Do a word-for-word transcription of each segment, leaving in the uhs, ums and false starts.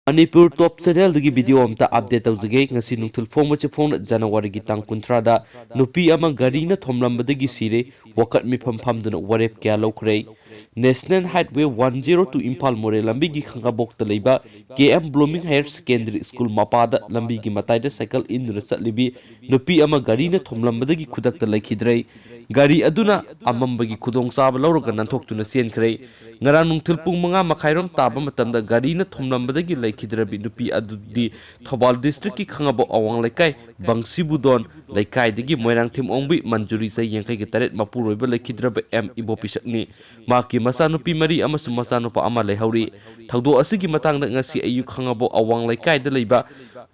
ꯃꯅꯤꯄꯨꯔ ꯇꯣꯞ ꯆꯦꯅꯦꯜꯗꯒꯤ video ꯑꯝꯇ update ꯇꯧꯖꯒꯦ꯫ ꯉꯁꯤ ꯅꯨꯡꯊꯤꯜ ꯐꯣꯡꯕ ꯆꯦꯐꯣꯡꯅ ꯖꯅꯋꯥꯔꯤꯒꯤ ꯇꯥꯡ ꯀꯨꯟꯊ꯭ꯔꯥꯗ ꯅꯨꯄꯤ ꯑꯃ ꯒꯥꯔꯤꯅ ꯊꯣꯝꯂꯝꯕꯗꯒꯤ ꯁꯤꯔꯦ꯫ ꯋꯥꯀꯠ ꯃꯤꯐꯝ ꯐꯝꯗꯨꯅ ꯋꯥꯔꯦꯞ ꯀꯌꯥ ꯂꯧꯈ꯭ꯔꯦ꯫ National Highway one zero two Imphal ꯃꯣꯔꯦ ꯂꯝꯕꯤꯒꯤ ꯈꯥꯉꯕꯣꯛꯇ ꯂꯩꯕ K M blooming higher secondary school ꯃꯄꯥꯗ ꯂꯝꯕꯤꯒꯤ ꯃꯇꯥꯏꯗ ꯁꯥꯏꯀꯜ ꯏꯟꯗꯨꯅ ꯆꯠꯂꯤꯕꯤ ꯅꯨꯄꯤ ꯑꯃ ꯒꯥꯔꯤꯅ ꯊꯣꯝꯂꯝꯕꯗꯒꯤ ꯈꯨꯗꯛꯇ ꯂꯩꯈꯤꯗ꯭ꯔꯦ꯫ ꯒꯥꯔꯤ ꯑꯗꯨꯅ ꯑꯃꯝꯕꯒꯤ ꯈꯨꯗꯣꯡꯆꯥꯕ ꯂꯧꯔꯒ ꯅꯥꯟꯊꯣꯛꯇꯨꯅ ꯆꯦꯟꯈ꯭ꯔꯦ꯫ ꯉꯔꯥꯡ ꯅꯨꯡꯊꯤꯜ ꯄꯨꯡ ꯃꯉꯥ ꯃꯈꯥꯏꯔꯣꯝ ꯇꯥꯕ ꯃꯇꯝꯗ ꯒꯥꯔꯤꯅ ꯊꯣꯝꯂꯝꯕꯗꯒꯤ ꯂꯩꯈꯤꯗ꯭ꯔꯕꯤ ꯅꯨꯄꯤ ꯑꯗꯨꯗꯤ ꯊꯧꯕꯥꯜ ꯗꯤꯁꯇ꯭ꯔꯤꯛꯀꯤ ꯈꯥꯉꯕꯣꯛ ꯑꯋꯥꯡ ꯂꯩꯀꯥꯏ ꯕꯪꯁꯤꯕꯨꯗꯣꯟ ꯂꯩꯀꯥꯏꯗꯒꯤ ꯃꯣꯏꯔꯥꯡꯊꯦꯝ ꯑꯣꯡꯕꯤ ꯃꯟꯖꯨꯔꯤ, ꯆꯍꯤ ꯌꯥꯡꯈꯩꯒ ꯇꯔꯦꯠ, ꯃꯄꯨꯔꯣꯏꯕ ꯂꯩꯈꯤꯗ꯭ꯔꯕ ꯑꯦꯝ ꯏꯕꯣꯄꯤꯁꯛꯅꯤ꯫ ꯃꯍꯥꯛꯀꯤ ꯃꯆꯥꯅꯨꯄꯤ ꯃꯔꯤ ꯑꯃꯁꯨꯡ ꯃꯆꯥꯅꯨꯄꯥ ꯑꯃ ꯂꯩꯍꯧꯔꯤ꯫ ꯊꯧꯗꯣꯛ ꯑꯁꯤꯒꯤ ꯃꯇꯥꯡꯗ ꯉꯁꯤ ꯑꯌꯨꯛ ꯈꯥꯉꯕꯣꯛ ꯑꯋꯥꯡ ꯂꯩꯀꯥꯏꯗ ꯂꯩꯕ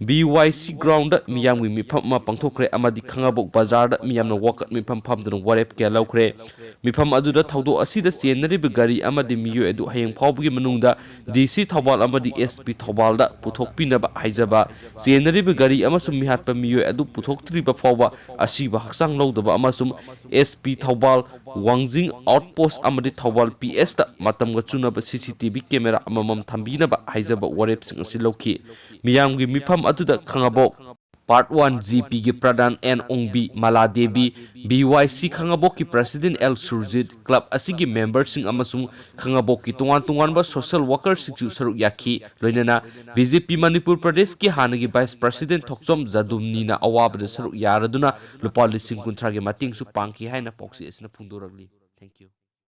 ꯕꯤ ꯋꯥꯏ ꯁꯤ ꯒ꯭ꯔꯥꯎꯟꯗ ꯃꯤꯌꯥꯝꯒꯤ ꯃꯤꯐꯝ ꯑꯃ ꯄꯥꯡꯊꯣꯛꯈ꯭ꯔꯦ ꯑꯃꯗꯤ ꯈꯥꯉꯕꯣꯛ ꯕꯖꯥꯔꯗ ꯃꯤꯌꯥꯝꯅ ꯋꯥꯀꯠ ꯃꯤꯐꯝ ꯐꯝꯗꯨꯅ ꯋꯥꯔꯦꯞ ꯀꯌꯥ ꯂꯧꯈ꯭ꯔꯦ꯫ ꯃꯤꯐꯝ ꯑꯗꯨꯗ ꯊꯧꯗꯣꯛ ꯑꯁꯤꯗ ꯆꯦꯟꯅꯔꯤꯕ ꯒꯥꯔꯤ ꯑꯃꯗꯤ ꯃꯤꯑꯣꯏ ꯑꯗꯨ ꯍꯌꯦꯡ ꯐꯥꯎꯕꯒꯤ ꯃꯅꯨꯡꯗ ꯗꯤ ꯁꯤ ꯊꯧꯕꯥꯜ ꯑꯃꯗꯤ ꯑꯦꯁ ꯄꯤ ꯊꯧꯕꯥꯜꯗ ꯄꯨꯊꯣꯛꯄꯤꯅꯕ ꯍꯥꯏꯖꯕ, ꯆꯦꯟꯅꯔꯤꯕ ꯒꯥꯔꯤ ꯑꯃꯁꯨꯡ ꯃꯤꯍꯥꯠꯄ ꯃꯤꯑꯣꯏ ꯑꯗꯨ ꯄꯨꯊꯣꯛꯇ꯭ꯔꯤꯕ ꯐꯥꯎꯕ ꯑꯁꯤꯕ ꯍꯛꯆꯥꯡ ꯂꯧꯗꯕ ꯑꯃꯁꯨꯡ ꯑꯦꯁ ꯄꯤ ꯊꯧꯕꯥꯜ, ꯋꯥꯡꯖꯤꯡ ꯑꯥꯎꯠꯄꯣꯁ꯭ꯠ ꯑꯃꯗꯤ ꯊꯧꯕꯥꯜ ꯄꯤ ꯑꯦꯁꯇ ꯃꯇꯝꯒ ꯆꯨꯅꯕ ꯁꯤ ꯁꯤ ꯇꯤ ꯚꯤ ꯀꯦꯃꯦꯔꯥ ꯑꯃꯃꯝ ꯊꯝꯕꯤꯅꯕ ꯍꯥꯏꯖꯕ ꯋꯥꯔꯦꯞꯁꯤꯡ ꯑꯁꯤ ꯂꯧꯈꯤ꯫ ꯃꯤꯌꯥꯝꯒꯤ ꯃꯤꯐꯝ ꯑꯗꯨꯗ ꯈꯥꯉꯕꯣꯛ ꯄꯥꯔꯠ ꯋꯥꯟ ꯖꯤ ꯄꯤꯒꯤ ꯄ꯭ꯔꯙꯥꯟ ꯑꯦꯟ ꯑꯣꯡꯕꯤ, ꯃꯂꯥ ꯗꯦꯕꯤ, ꯕꯤ ꯋꯥꯏ ꯁꯤ ꯈꯥꯉꯕꯣꯛꯀꯤ ꯄ꯭ꯔꯁꯤꯗꯦꯟ ꯑꯦꯜ ꯁꯨꯔꯖꯤꯠ, ꯀ꯭ꯂꯕ ꯑꯁꯤꯒꯤ ꯃꯦꯝꯕꯔꯁꯤꯡ ꯑꯃꯁꯨꯡ ꯈꯥꯉꯕꯣꯛꯀꯤ ꯇꯣꯉꯥꯟ ꯇꯣꯉꯥꯟꯕ ꯁꯣꯁꯤꯌꯦꯜ ꯋꯥꯀꯔꯁꯤꯡꯁꯨ ꯁꯔꯨꯛ ꯌꯥꯈꯤ꯫ ꯂꯣꯏꯅꯅ ꯕꯤ ꯖꯦ ꯄꯤ ꯃꯅꯤꯄꯨꯔ ꯄ꯭ꯔꯗꯦꯁꯀꯤ ꯍꯥꯟꯅꯒꯤ ꯚꯥꯏꯁ ꯄ꯭ꯔꯁꯤꯗꯦꯟ ꯊꯣꯛꯆꯣꯝ ꯖꯥꯗꯨꯝꯅꯤꯅ ꯑꯋꯥꯕꯗ ꯁꯔꯨꯛ ꯌꯥꯔꯗꯨꯅ ꯂꯨꯄꯥ ꯂꯤꯁꯤꯡ ꯀꯨꯟꯊ꯭ꯔꯥꯒꯤ ꯃꯇꯦꯡꯁꯨ ꯄꯥꯡꯈꯤ ꯍꯥꯏꯅ ꯄꯥꯎꯆꯦ ꯑꯁꯤꯅ ꯐꯣꯡꯗꯣꯔꯛꯂꯤ꯫ Thank you꯫